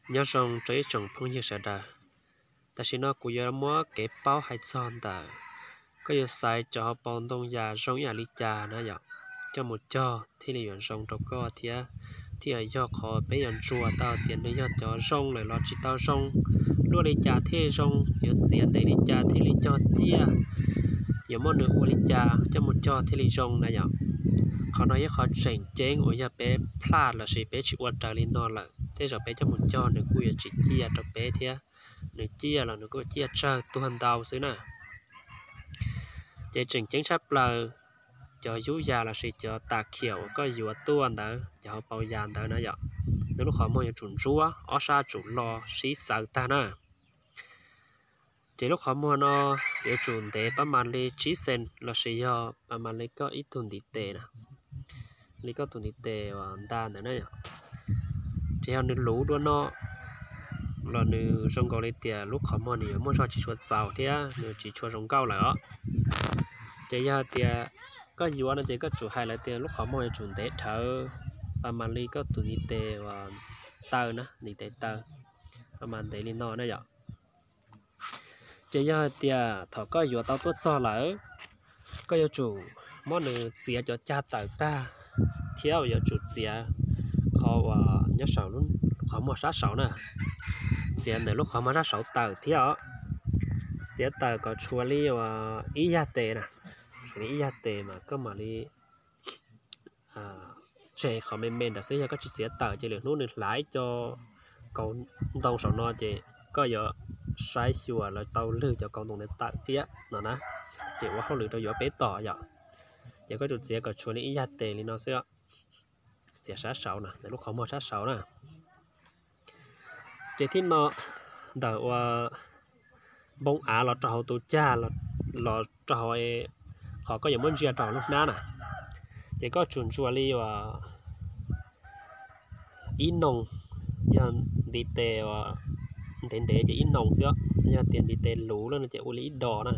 Nyob zoo rau ib tsoom phooj ywg sawv daws. Tam sim no kuv yuav muab kev paub hais txog ntawm koj yuav xaiv cov hauv paus ntoo yas zoo ib yam li cas na yom, coj mus cog thiaj li yuav zoo rau koj thiab, thiaj yog qhov peb yuav ntsuas tau tias nws yog cov zoo lawm los tsis tau zoo, luaj li cas thiaj zoo, yuav txiav ntev li cas thiaj li cog ciaj, yuav muab nws ua li cas coj mus cog thiaj li zoo na yom. Qhov no yog qhov tseem ceeb uas yog peb plaj lossis peb tsis ua raws li no lawm, tej zaum peb coj mus cog nws kuj yuav tsis ciaj rau peb thiab, nws ciaj los nws kuj ciaj tsawg tuag ntau xwb na. Ces tseem ceeb tshaj plaws, cov yub yas lossis cov tas khiam uas koj yuav tuaj ntawd, cov hauv paus yas ntawd na yom, nws lub qhov muag yuav tsum ntsuab, ob sab tsum lo sib xaws tag na. Ces lub qhov muag no yuav tsum ntev pab mas li tsib xees lossis yog pab mas li koj ib tug ntiv tes na, li koj tus ntiv tes uas nta ntawd na yom. Ces yog nws luv dua no los nws zoo nkaus li tias lub qhov muag nws yuav muaj zog tsis tshua txaus thiab nws tsis tshua zoo nkauj lawm os. Ces yog hais tias koj yuav no ces koj tsum hais lawv tias lub qhov muag yuav tsum ntev dhawv pab mas li koj tus ntiv tes uas taw na, ntiv tes taw, pab mas ntev li no na yom. Ces yog hais tias thaum koj yuav tau tuaj txog lawm, koj yuav tsum muab nws txiav cov cag tawm tag, thiab yuav tsum txiav qhov uas nyob saum lub qhov muag sab saud na, txiav ntawm lub qhov muag sab saud tawm thiab os. Txiav tawm kom tshuav li uas ib yag tes na, tshuav li ib yag tes mas koj mam li tseg qhov me me ntawd xwb, yog koj tsis txiav tawm ces lwm hnub nws hlav ib co kaus ntoo saum no ces koj yuav saib xyuas lawv tau lwg cov kaus ntoo ntawd tawm thiab no na, ces ua hauj lwm rau yuav peb tom yom. Ces koj tsum txiav kom tshuav li ib yag tes li no xwb, txiav sab saud na, ntawm lub qhov muag sab saud na. Ces thib no ntawm uas npoo av los rau hauv tus cag los rau hauv qhov koj yuav muab ntsia rau hauv lub hnab na, ces koj tsum ntsuas li uas ib noog, yog ntiv tes uas ntev ntev ces ib noog xwb, yog tias ntiv tes luv lawm no ces ua li ib dos na.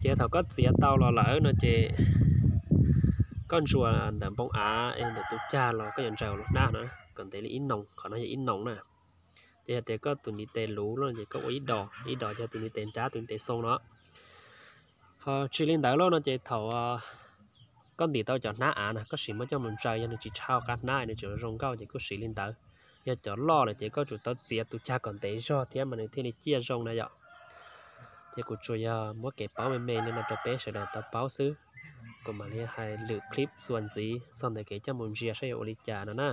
Ces thaum koj txiav tau los lawm no ces koj ntsuas ntawm npoo av es ntawm tus cag los koj yuav ntsaws lub hnab no kom ntev li ib noog, qhov no yog ib noog na. Ces yog tias koj tus ntiv tes luv lawm ces koj ua ib dos, ib dos ces yog tus ntiv tes nrab, tus ntiv tes xoo no. Ho tsis li ntawd lawm no ces thaum koj ntim tau cov hnab av na koj sim muab coj mus ntsaws, yog nws tsis tshaj qab hnab nws tseem zoo nkauj ces kuj siv li ntawd. Yog cov loj lawm ces koj tsum tau txiav tus cag kom ntev zog thiab mas nws thiaj li ciaj zoo na yom. Ces kuv tsuas yog muab kev paub me me li no rau peb sawv daws tau paub xwb, kuv mam li hais lwm clip txuas ntxiv txog ntawm kev coj mus ntsia saib yuav ua li cas no na.